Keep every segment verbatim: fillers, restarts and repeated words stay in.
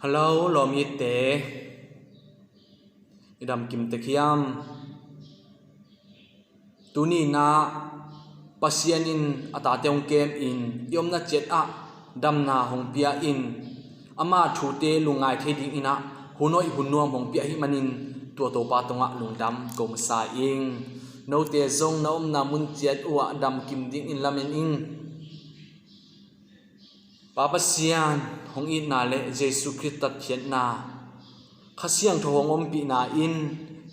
Hello, lawm i te. I dam kim tek hiam? Tuni-in ah Pasian in a tate hong kem in, i omna ciat ah damna hong pia in, ama thute lungngai thei dingin ah hun hoih hun nuam hong pia ahih manin, tua Topa tungah lungdam ko masa ing. Note zong na omna mun ciat uh ah dam kim dingin lamen ing. Pa Pasian hong itna le Jesuh Khrih tatkhiatna, Kha Siangtho hong ompihna in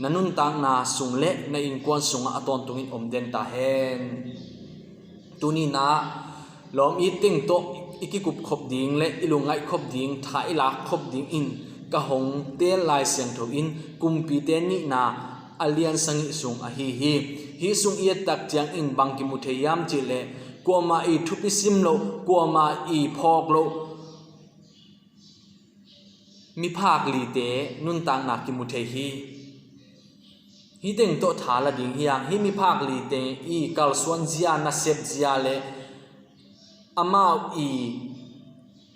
na nuntakna sung le na innkuan sungah a tawntungin om den ta hen. Tuni-in ah lawm i teng tawh i kikup khop ding le i lungngaih khop ding, tha i lak khop dingin ka hong teel Lai Siangtho in Kumpite nihna a lian sagih sung ahi hi. Hih sung i et tak ciangin bang kimu thei hiam cih leh, kuamah i thupi sim loh, kuamah i phawk loh miphak lite nuntakna kimu thei hi. Hih teng tawh tha la ding hi hang. Hih miphak lite i kalsuan zia, nasep zia le amau i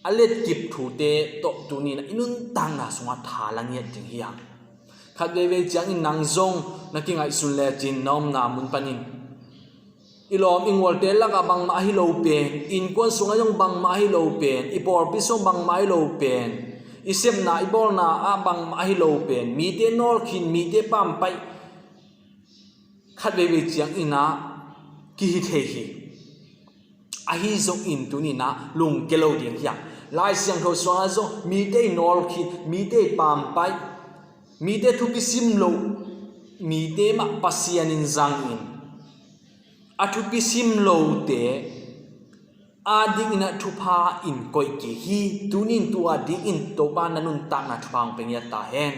a letkip thute tawh tuni-in ah i nuntakna sungah tha la ngiat ding hi hang. Khat veivei ciangin nang zong na kingaihsun lecin na omna mun panin, i lawm i ngualte lakah bangmah ahi lo pen, i innkuan sungah zong bangmah ahi lo pen, i pawlpi sungah bangmah ahi lo pen, i sepna i bawlna ah bangmah ahi lo pen, mite nawlkhin, mite pampaih, khat veivei ciangin ah kihi thei hi. Ahi zongin tuni-in ah lungkia lo ding hi hang. Lai Siangtho sungah zong mite i nawlkhin, mite i pampaih, mite thupi sim loh, mite mah Pasian in zangin, a thupi sim lote a dingin ah thupha in koih kik hi. Tuni-in tua dingin Topa na nuntakna thupha hong pia ngiat ta hen.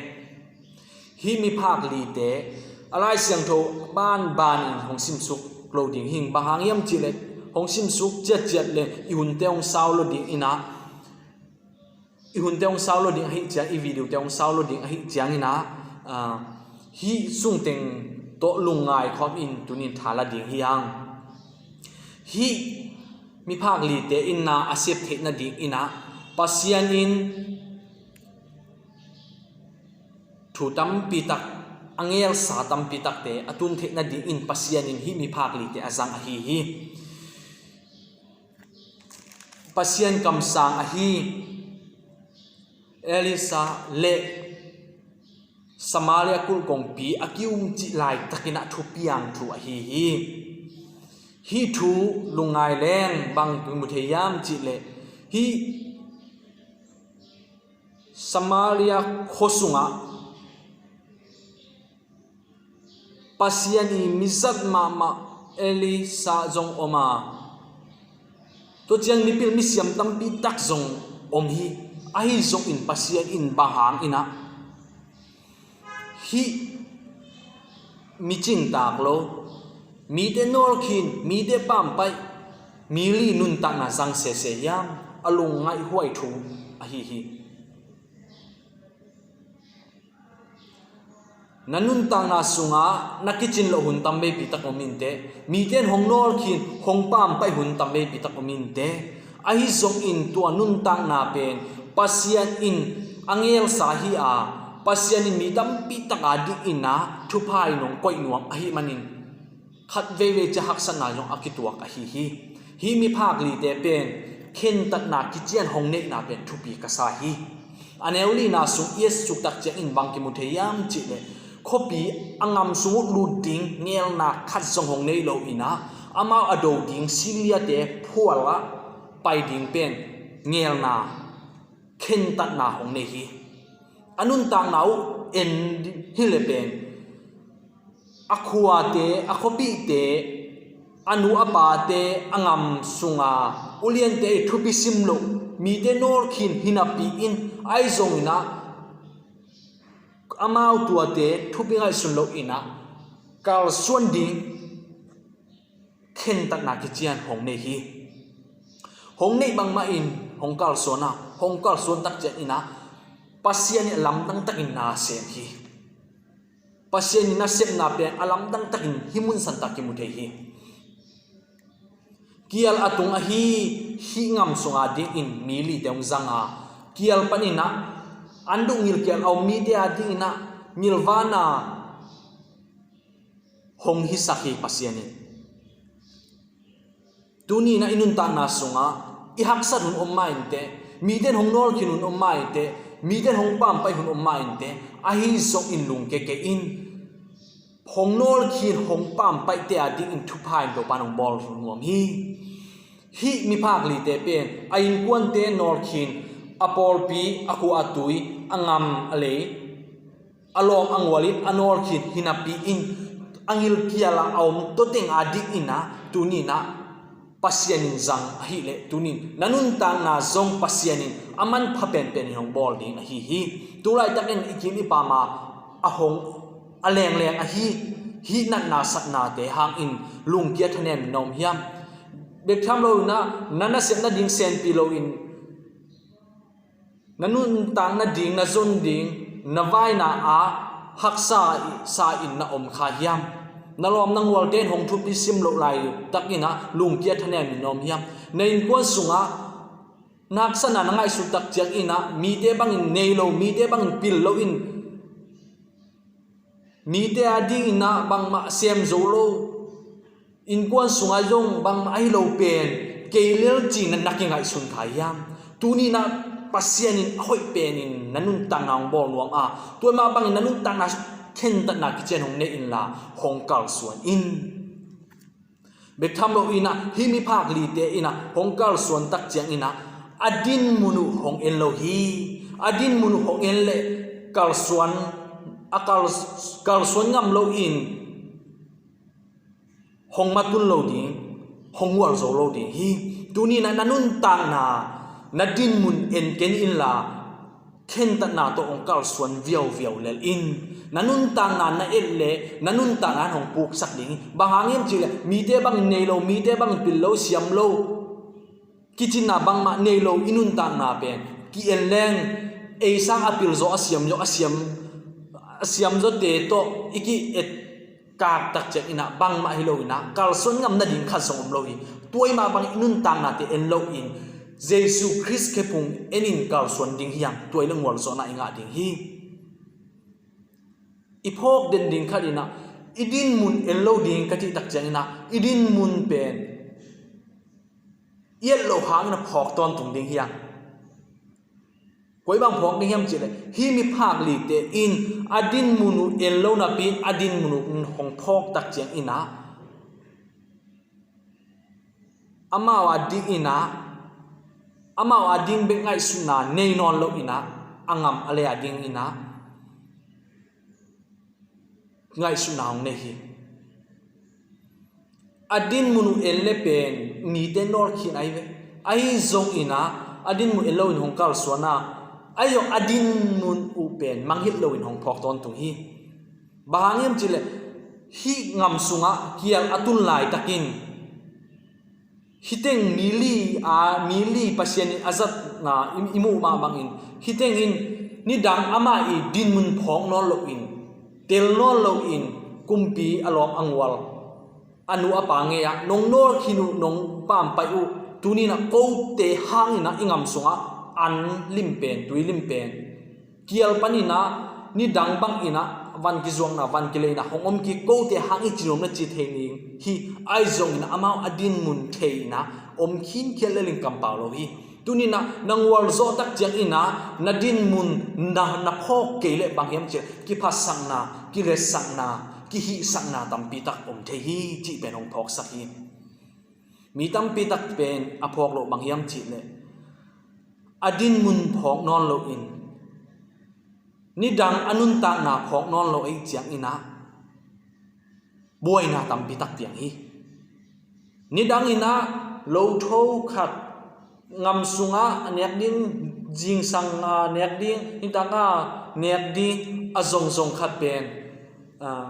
Hih miphak lite a Lai Siangtho banbanin hong simsuk lo ding hi ing. Bang hang hiam cih leh, hong simsuk ciatciat le i hunte hong sau lo dingin ah, i hunte hong sau lo ding ahih ciang, i video te hong sau lo ding ahih ciangin ah, ah, hih sung teng tawh lungngai khawmin tuni-in tha la ding hi hang. Hih miphak lite in na a sep theih nadingin ah Pasian in thu tampi tak, a ngelsa tampi takte a tun theih nadingin Pasian in hih miphak lite a zang ahi hi. Pasian kamsang ahi Elisha le Samaria kulh kongpi a kiumcih laitakin ah thupiang thu ahi hi. Hih thu lungngai leng bang kimu thei hiam cih leh, hih Samaria khua sungah Pasian i mizat mahmah Elisha zong om a, tua ciang mipil misiam tampi tak zong om hi. Ahi zongin Pasian in bang hangin ah hih mi cingtak lo, mite nawlkhin, mite pampaih, mi li nuntakna zang sese hiam? A lungngaih huai thu ahi hi. Na nuntakna sungah na kicin loh hun tam veipi tak om inteh, mite in hong nawlkhin, hong pampaih hun tam veipi tak om inteh. Ahi zongin tua nuntakna pen Pasian in a ngelsa hi a, Pasian in mi tampi tak a dingin ah thupha in hong koih nuam ahih manin, khat veivei ciang haksatna zong a kituak ahi hi. Hih miphak lite pen khentatna kician hong neihna pen thupi ka sa hi. A neu lina sung i et suk tak ciangin bang kimu thei hiam cih leh, khuapi a ngam sung uh lut ding ngelna khat zong hong nei lo in ah, amau a do ding Syria-te phual ah pai ding pen ngelna, khentatna hong nei hi. A nuntakna uh en hi leh pen, a khuate, a khuapihte, a nu a pate a ngam sunga uliante i thupi sim loh, mite nawlkhin hi napi-in, ahi zongin ah amau tuate thupi ngaihsun loin ah kalsuan ding khentatna kician hong nei hi. Hong neih bangmah in hong kalsuan a, hong kalsuan tak ciangin ah Pasian in a lamdang takin na sem hi. Pasian in nasepna pen a lamdang takin hih mun santa kimu thei hi. Kial a tung ahi, hih ngam sunga dingin mi lite hong zang a, kial panin ah an duh ngilkial a om mite a dingin ah ngilvana hong hisak hi Pasian in. Tuni in ah i nuntakna sungah i haksat hun om mah inteh, mite in hong nawlkhin hun om mah inteh, mite in hong pampaih hun om mah inteh, ahi zongin lungkia kei in. Hong nawlkhin hong pampaihte a dingin thupha in Topa in hong bawl nuam hi. Hih miphak lite pen a innkuante nawlkhin, a pawlpi, a khua a tui, a ngam a lei, a lawm a ngual in a nawlkhin hi napi in a ngilkial a a om tuateng a dingin ah tuni in ah Pasian in zang ahih leh tuni in na nuntakna zong Pasian in a manpha penpen in hong bawl ding ahi hi. Tulaitakin i kim i pam a a hong a lengleng ahi hih natna satnate hangin lungkia thanem in na om hiam? Bek tham loin ah na nasep nading senpi loin na nuntak nading, na zon ding, na vaina ah haksa sa in na om kha hiam? Na lawm na ngualte in hong thupi sim loh laitakin ah lungkia thanem in na om hiam? Na innkuan sungah na haksatna na ngaihsut tak ciangin ah mite bangin nei lo, mite bangin pil loin, mite a dingin ah bangmah sem zo lo, innkuan sungah zong bangmah ahi lo pen kei lel ci-in na kingaihsun kha hiam? Tuni in ah Pasian in a hoih penin na nuntakna hong bawl nuam a, tua mah bangin na nuntakna khentatna kician hong nei inla hong kalsuan in. Bek tham loin ah hih miphak lite in ah hong kalsuan tak ciangin ah a dinmun uh hong en lo hi. A dinmun uh hong en leh kalsuan, a kal, kalsuan ngam loin hong matun lo ding, hong ngual zo lo ding hi. Tuni in ah na nuntakna na dinmun en ken inla khentatna tawh hong kalsuan viauviau lel in. Na nuntakna na et leh na nuntakna in hong puksak ding hi. Bang hang hiam cihleh mite bangin nei lo, mite bangin pil lo, siam lo, kicinna bangmah nei lo i nuntakna pen ki-en leng ei sang a pil zaw, a siam zaw, a siam, a siam zawte tawh i ki-et kak tak ciangin ah bangmah hi loin ah kalsuan ngam nading khat zong om lo hi. Tua i mah bangin i nuntaknate en loin Jesu Khrist khephung enin kalsuan ding hi hang, tua i leh ngualzawhna i ngah ding hi. I phawk den ding khat in ah i dinmun en lo ding ka cih tak ciangin ah i dinmun pen i et loh hangin a phawk tawntung ding hi hang. Koi bang phawk ding hiam cihleh hih miphak lite in a dinmun uh en lo napi in a dinmun uh in hong phawk tak ciangin ah amau a dingin ah, amau a ding bek ngaihsutna nei nawn loin ah a ngam a lei a dingin ah ngaihsutna hong nei hi. A dinmun uh en le pen mite nawlkhin ahi ve. Ahi zongin ah a dinmun en loin hong kalsuan a, ahi zong a dinmun uh pen mangngilh loin hong phawk tawntung hi. Bang hang hiam cihleh hih ngam sungah kial a tun laitakin hih teng mi li a, mi li Pasian in a zatna i, i muh mah bangin hih teng in nidang amah i dinmun phawk nawn loin, tel nawn loin kumpi a lawm a ngual a nu a pa ngei-ah nong nawlkhin uh, nong pampaih uh, tuni in ah kote hangin ah i ngam sungah an lim pen, tui lim pen kial panin ah nidang bangin ah van kizuakna, van kileina hong om kik, kote hang i ci nuam na ci thei ning hi. Ahi zongin ah amau a dinmun thei in ah om khinkhial lel in kampau lo hi. Tuni in ah na ngualzawh tak ciangin ah na dinmun na, na phawk kei leh bang hiam cihleh kiphatsakna, kiletsakna, kihihsakna tampi tak om thei hi cih pen hong phawksak hi. Mi tampi tak pen a phawk loh bang hiam cihleh a dinmun phawk nawn loin, nidang a nuntakna phawk nawn lo ahih ciangin ah buaina tampi tak piang hi. Nidang in ah lo tho khat, ngam sungah a nek ding, zingsang a nek ding, nitak a nek ding a zongzong khat pen, ah,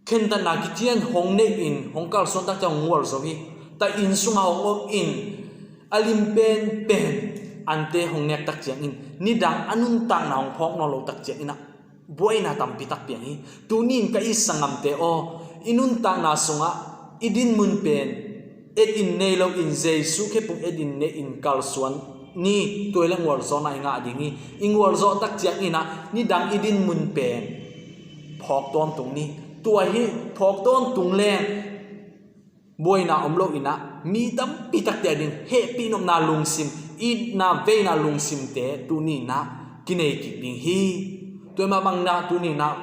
khentatna kician hong nei in hong kalsuan tak ciang hong ngual zo hi. Ta inn sungah hong om in a lim penpen ante hong nek tak ciangin nidang a nuntakna hong phawk nawn lo tak ciangin ah buaina tampi tak piang hi. Tuni in ka i sanggamte aw, i nuntakna sungah i dinmun pen et in nei loin Jesu khephung et in nei in kalsuan ni, tua i leh ngualzawhna i ngah ding hi. I ngualzawh tak ciangin ah nidang i dinmun pen phawk tawntung ni. Tua hi phawk tawntung leng buaina om loin ah mi tampi takte a ding hehpih nopna lungsim, itna veina lungsimte tuni in ah kinei kik ding hi. Tua mah bangin ah tuni in ah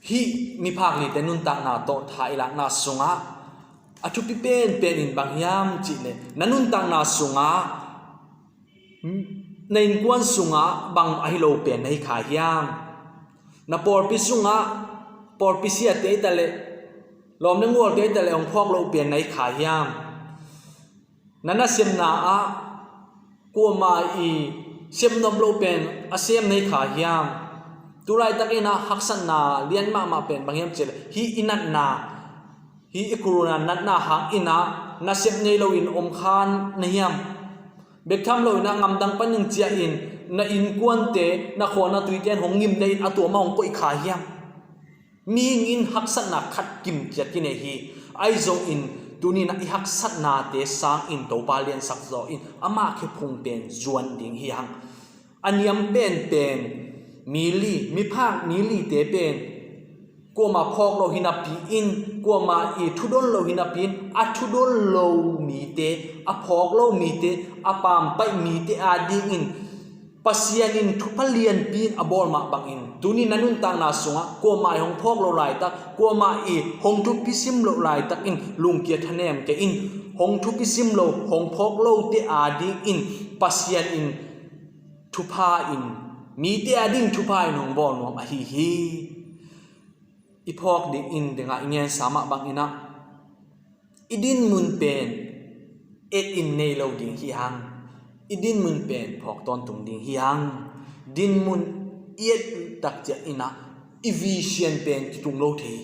hih miphak lite nuntakna tawh tha i lakna sungah a thupi penpen in bang hiam cih leh, na nuntakna sungah, na innkuan sungah bang ahi lo pen na hi kha hiam? Na pawlpi sungah pawlpi siate hi ta leh, lawm le ngualte hi ta leh hong phawk lo pen na hi kha hiam? Na nasemna ah kuamah i semnop lo pen a sem na hi kha hiam? Tulaitakin ah haksatna lian mahmah pen bang hiam cih leh, hih i natna, hih i corona natna hangin ah nasep nei loin om kha na hiam? Bek tham loin ah ngamdang panin ciah in na innkuante, na khuana tuite in hong ngim deihin a tuam ah hong koih kha hiam? Mihing in haksatna khat kimciat kinei hi. Ahi zongin tuni in ah i haksatnate sangin Topa liansak zaw in, amah khephung pen zuan ding hi hang. A niam penpen mi li, miphak mi lite pen kuamah phawk lo hi napi in, kuamah i thudon lo hi napi in, a thudon lo mite, a phawk lo mite, a pampaih mite a dingin Pasian in thupha lianpi in a bawl mah bangin, tuni na nuntakna sungah kuamah i hong phawk lo laitak, kuamah i hong thupi sim lo laitak in lungkia thanem kei in. Hong thupi sim lo, hong phawk lote a dingin Pasian in thupha in, mite a ding thupha in hong bawl nuam ahi hi. I phawk ding in dingah i ngensa mah bangin ah i dinmun pen et in nei lo ding hi hang. I dinmun pen phawk tawntung ding hi hang. Dinmun i et tak ciangin ah i vision pen kitung lo thei.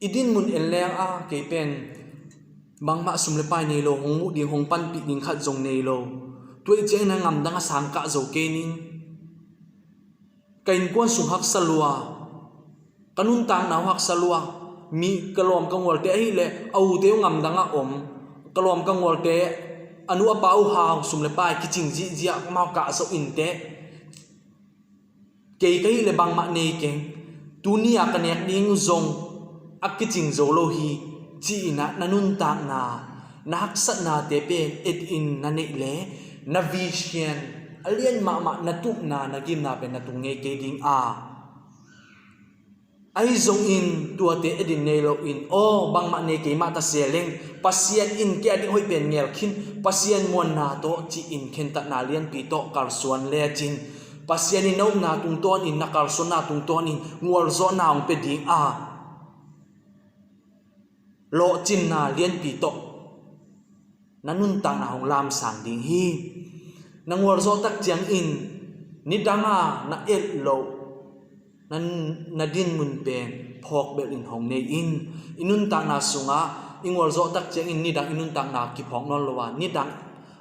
I dinmun en leng a, kei pen bangmah sum le pai nei lo, hong muh ding, hong panpih ding khat zong nei lo. Tua i ciangin ah ngamdang a sang kah zo kei ning. Ka innkuan sung haksa lua, ka nuntakna uh haksa lua. Mi ka lawm ka ngualte ahih leh a ute uh ngamdang ah om, ka lawm ka ngualte a nu a pa uh hau, sum le pai kicing zihziah, amau kah zo inteh. Kei ka hih leh bangmah nei keng, tuni a ka nek ding uh zong a kicing zo lo hi, ci-in ah na nuntakna, na haksatnate pen et in na neih leh, na vision a lian mahmah, na tupna, na gimna pen na tung ngei kei ding a. Ahi zongin tuate et in nei loin, aw, bangmah nei kei mah ta se leng, Pasian in kei a ding hoih pen ngel khin, Pasian muanna tawh ci-in khentatna lianpi tawh kalsuan lecin, Pasian in na upna tungtawnin, na kalsuanna tungtawnin ngualzawhna hong pia ding a, lawhcinna lianpi tawh na nuntakna hong lamsang ding hi. Na ngualzawh tak ciangin nidang a na et loh, na, na dinmun pen phawk belh in hong nei in. I nuntakna sungah i ngualzawh tak ciangin nidang i nuntakna kiphawk nawn lo a, nidang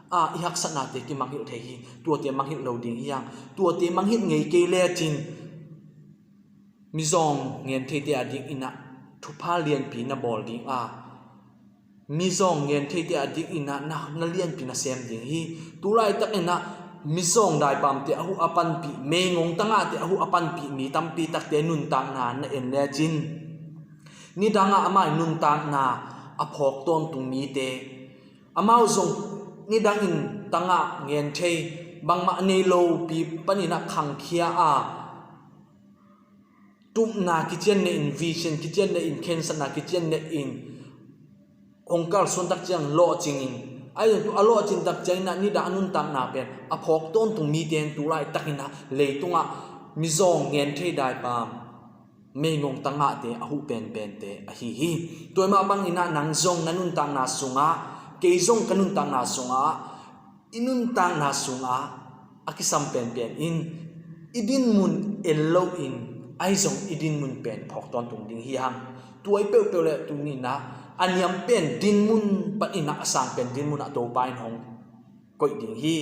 a i haksatnate kimangngilh thei hi. Tuate mangngilh lo ding hi hang. Tuate mangngilh ngei kei lecin mizawng ngen theite a dingin ah thupha lianpi na bawl ding a, mizawng ngen theite a dingin ah na, na lianpi na sem ding hi. Tulaitakin ah mizawng daipamte a huh a panpih, meigong tangahte a huh a panpih mi tampi takte nuntakna na en lecin, nidang ah amau nuntakna a phawk tawntung mite, amau zong nidangin tangah ngen thei, bangmah nei lopi panin ah khangkhia a, tupna kician nehin, vision kician nehin, khensatna kician nehin hong kalsuan tak ciang lawhcingin, ahi zong tu a lawhcin tak ciangin ah nidang a nuntakna pen a phawk tawntung mite in tulaitakin ah leitungah mizawng ngen thei daipam, meigong tangahte a huh penpente ahi hi. Tua mah bangin ah nang zong na nuntakna sungah, kei zong ka nuntakna sungah, i nuntakna sungah a kisam penpen in i dinmun en loin, ahi zong i dinmun pen phawk tawntung ding hi hang. Tua i peuhpeuh le tuni in ah a niam pen dinmun panin ah a sang pen dinmun ah Topa in hong koih ding hi.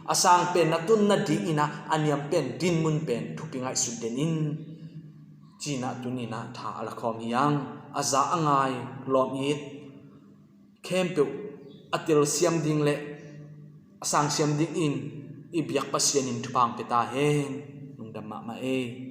A sang pen na tun nadingin ah a niam pen dinmun pen thupi ngaihsut den in, ci-in ah tuni in ah tha a la khawm hi hang. A za a ngai lawm it khempeuh a telsiam ding le a sangsiam dingin i biak Pasian in thupha hong pia ta hen. Lungdam mahmah ei.